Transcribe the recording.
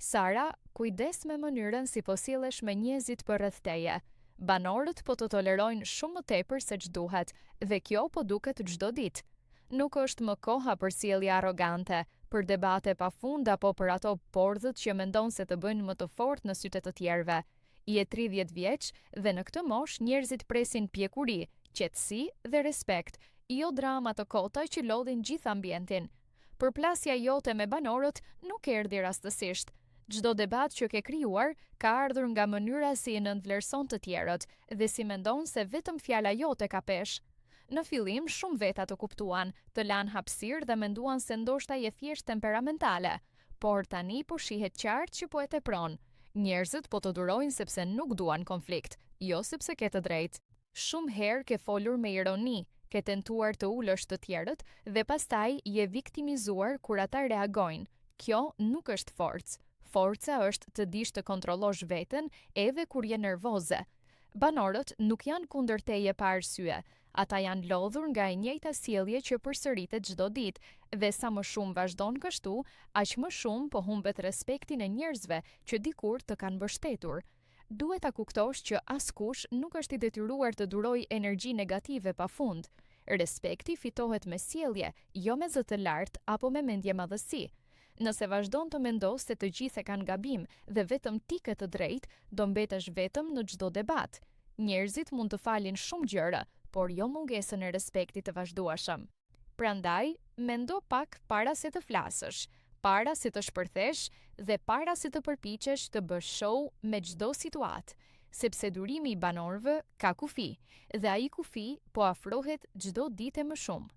Sara, kujdes me mënyrën si po sillesh me njerëzit përreth teje. Banorët po të tolerojnë shumë më tepër se ç'duhet dhe kjo po duket çdo ditë. Nuk është më koha për sjellje arrogante, për debate pa fund apo për ato pordhët që mendon se të bëjnë më të fortë në sytë e të tjerëve. Je 30 vjeç dhe në këtë moshë njerëzit presin pjekuri, qetësi dhe respekt, jo drama të kota që lodhin gjithë ambientin. Përplasja jote me banorët nuk erdhi rastësisht. Çdo debat që ke krijuar ka ardhur nga mënyra si i nënvlerëson të tjerët dhe si mendon se vetëm fjala jote ka peshë. Në fillim shumë veta të kuptuan, të lanë hapësirë dhe menduan se ndoshta je thjesht temperamentale, por tani po shihet qartë që po e tepron. Njerëzit po të durojnë sepse nuk duan konflikt, jo sepse ke të drejtë. Shumë herë ke folur me ironi, ke tentuar të ulësh të tjerët dhe pastaj je viktimizuar kur ata reagojnë. Kjo nuk është forcë. Forca është të dish të kontrollosh veten edhe kur je nervoze. Banorët nuk janë kundër teje pa arsye. Ata janë lodhur nga e njëjta sjellje që përsëritet çdo ditë dhe sa më shumë vazhdon kështu, aq më shumë po humbet respektin e njerëzve që dikur të kanë mbështetur. Duhet ta kuptosh që askush nuk është i detyruar të durojë energji negative pa fund. Respekti fitohet me sjellje, jo me zë të lartë apo me mendjemadhësi. Nëse vazhdon të mendosh se të gjithë e kanë gabim dhe vetëm ti ke të drejtë, do mbetesh vetëm në çdo debat. Njerëzit mund të falin shumë gjëra, por jo mungesën e respektit të vazhdueshëm. Prandaj, mendo pak para se të flasësh, para se të shpërthesh dhe para se të përpiqesh të bësh show me çdo situatë, sepse durimi i banorëve ka kufi dhe ai kufi po afrohet çdo ditë e më shumë.